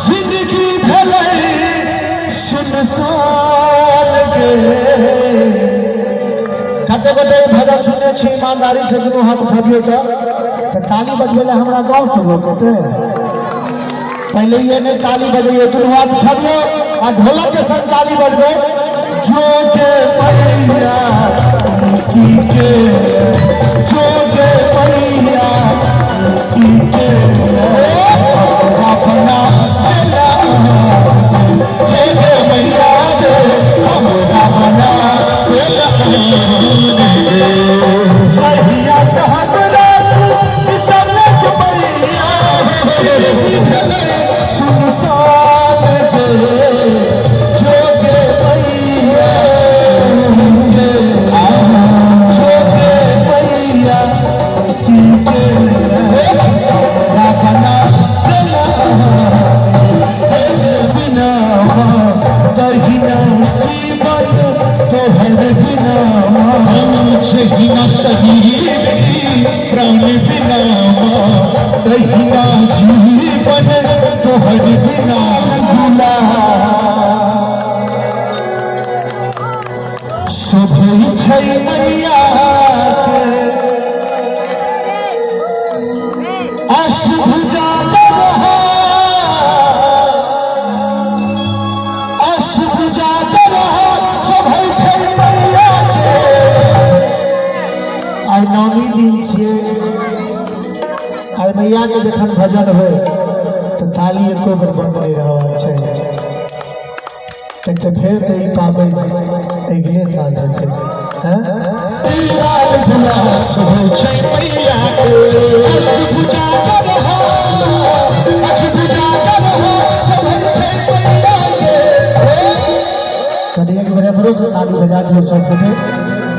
जिंदगी भेलै सुनसान गे। कते गोटे ई भजन सुनने छी ईमानदारी से दुनू हाथ उठबियौ तऽ ताली बजबै लए हमरा गाँव से लोक एतै। पहिले ये नहीं ताली बजैयौ, दुनू हाथ उठबियौ आ ढोलक के संग ताली बजबै। जो के मैया की के, जो के मैया की के, अपना जय जय मैया जय हमरा बना सहिया सहसरा सुनसान जे जोगे मैया जोगे मैया की के बना बिना दहिना जीवन तोहर बिना जहिना शरीर प्राण बिना तहिना जीवन तोहर बिना। शोभै छै मैया के अष्टभुजा करहा, अष्टभुजा करहा, शोभै छै मैया के। आइ नवमी दिन छियै, आइ मैया के जखन भजन होय तऽ ताली एको बेर बंद नहि रहबाक चाही। तऽ फेर तऽ ई पाबनि अगिले साल हेतै। हैं? लाल गुलाब शोभै छै मैया के अष्टभुजा करहा, अष्टभुजा करहा, शोभै छै मैया के। कनि एक बेर एम्हरो से ताली बजा दियौ सब गोटे।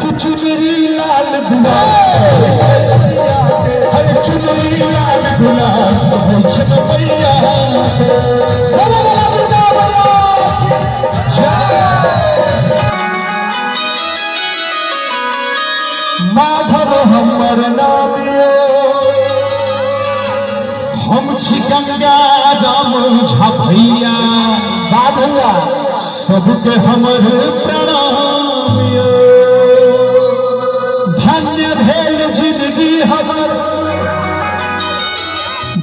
कि चुनरी लाल गुलाब हर चुनरी लाल गुलाब शोभै छै मैया के। बोलो बोलो दुर्गा मैया। माधव हमर नाम यो, हम छी गंगा राम झा भैया, बा भैया सबके हमर प्रणाम यो। धन्य भेल जिंदगी हमर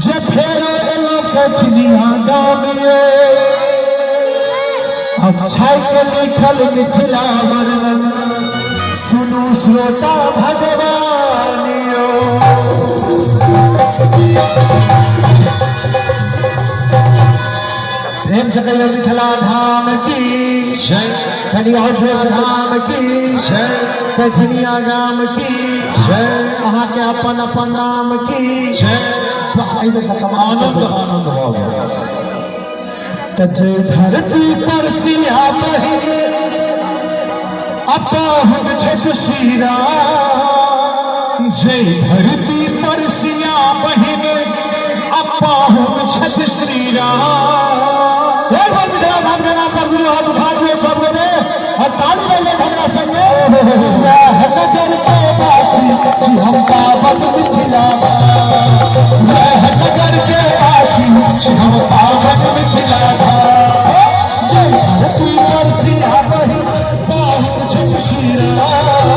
जे फेर एलो कठिनिया गाम यो। अच्छा के लिखल मिथिला वर्णन सुनू श्रोता भगवान यो। प्रेम से कहियो मिथिला धाम की जय, कनि और जोर से धाम की जय, कठिनिया गाम की जय, अहाँ के अपन अपन नाम की जय। एहि बेर तऽ कमाल आनंद आनंद भऽ गेल। तऽ जे धरती पर सिया बहिन अपाहुन छथि श्री राम, जय धरती पर सिया बहिन अपाहुन छथि श्री राम। एक बार मिथिला धाम के नाम पर दुनू हाथ उठा दियौ सब गोटे और ताली बजबै हमरा संगे। नगर के वासी छी हम पावन मिथिला, वह नगर के वासी छी हम पावन मिथिला धाम। जय धरती पर सिया बहिन पाहुन छथि श्री राम,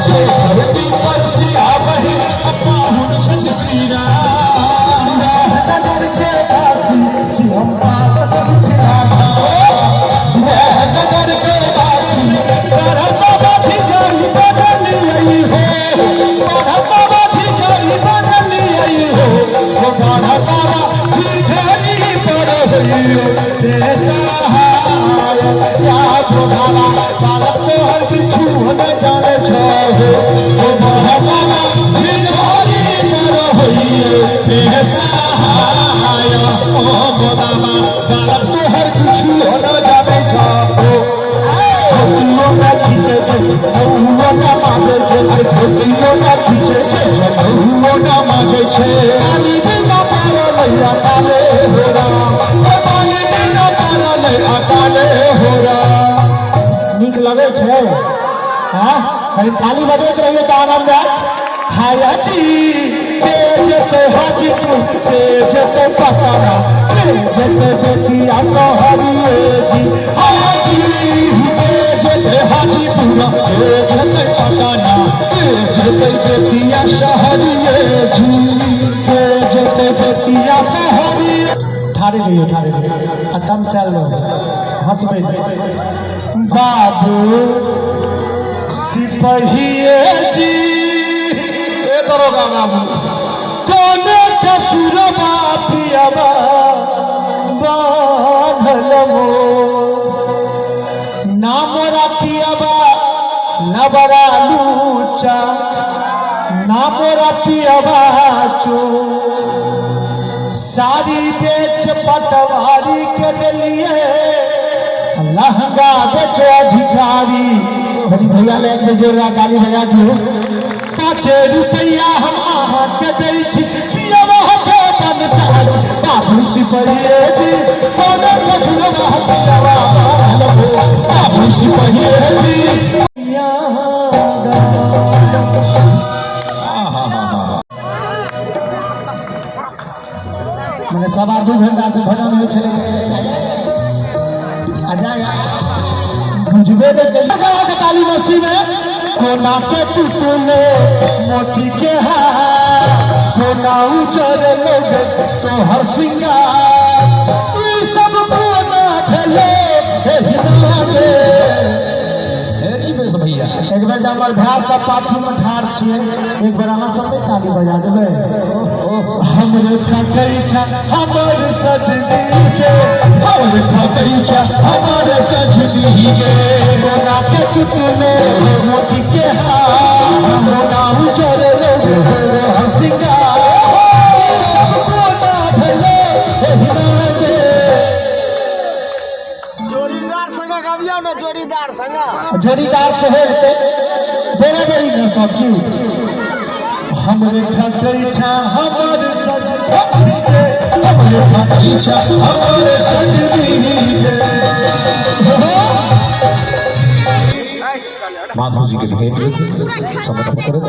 जय धरती पर सिया बहिन अपाहुन छथि श्री राम। नगर के वासी छी हम पावन मिथिला, वह नगर के वासी। बारह बाबा छिजाई बदलियै हो, बारह बाबा छिजाई बदलियै हो, ओ बारह बाबा छिजाई पर होइयो जे सहाय। या गोधारा बालक तोहर किछु न जाने छो, ओ बारह बाबा छिजाई पर होइयो जे सहाय। ओ गोदामा बालक तोहर किछु न जाने छो। धोतियो ना खींचे छै बहुओ ना मांगे छै, धोतियो ना खींचे छै बहुओ ना मांगे छै। पानी बिना पारल अकाले हो राम, ओ पानी बिना पारल अकाले हो राम। नीक लगै छै? हाँ, कनि ताली बजबैत रहिए तऽ आनंद आयत। हायाची तेज से हाजीपुर, तेज से पटना, तेज से बेतिया सहरिये जी। हाजी तेज ते हाजीपुर, तेज ते पटना, तेज ते बेतिया शहरिये जी। तेज से बेतिया सहरिये। ठाड़े रहिए, ठाड़े रहिए आ तमसायल रहू, हंसबै नहि। बाबू सिपहिए जी, ए दरोगा बाबू, जाने कसुरबा पियबा बांधल मोर, ना मोरा पियबा लबरा लूचा, ना मोरा पियबा चोर। साड़ी बेच पटवारी के देलिए, लहंगा बेच अधिकारी। बड़ी भैया ले के जोरदार ताली बजा दियो। 5 रुपैया हम अहाँ के दै छी, पियबा के बनसारी। बाबू सिपहिए जी, कोनो कसुरबा पियबा बांधल मोर। बाबू सिपहिए जी। मने 2.25 घंटा से भजन होइ छलै आ जा बुझबे नहि केलियै। के ताली मस्ती में कोना के टूटले मोती के हार, कोना उजरले तोहर सिंगार, ई सब कोना भेले एहिना गे। जी बेस भैया, एक बेर हमर भाय सब पाछू में ठाढ़ छियै, एक बेर अहाँ सब नहि ताली बजा देबै? हमरे ठकै छै हमर सजनी के, हमर ठकै छै हमर सजनी के। कोना के टुटले मोती के हार, कोना उजरले तोहर सिंगार, ई सब कोना भेले एहिना गे। जोड़ीदार संगे गबियौ ने, जोड़ीदार संगे। जोड़ीदार से हेतै बेरे बेरी ने सब चीज। हमरे ठकै छै हमर सजनी के, हमर ठकै छै हमर सजनी के। माधव जी के भेंट समर्पण करो।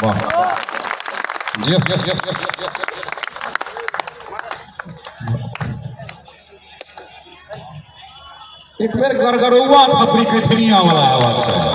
वाह जी। एक बेर गरगरौआ थपड़ी कैथनिया वाला आवाज चाही।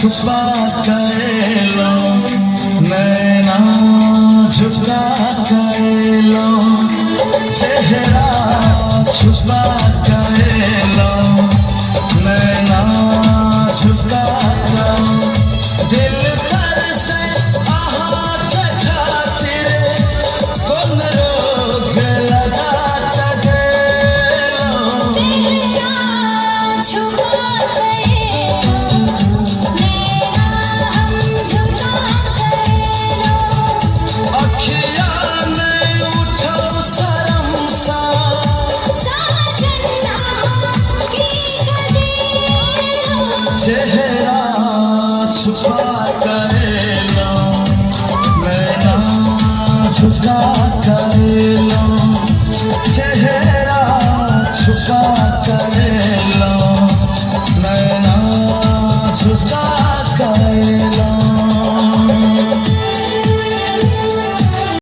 छुपा कएलहुँ, नैना झुका कएलहुँ, चेहरा छुपा कएलहुँ, नैना झुका कएलहुँ। दिल पर से अहाँके खातिर कोन रोग लगा कऽ गेलहुँ। चेहरा छुपा नैना हम झुका कएलो। अखिया नहि उठौ शरम सा, साजन की कदेलो। चेहरा छुपा कएलहुँ, नैना झुका कएलहुँ, चेहरा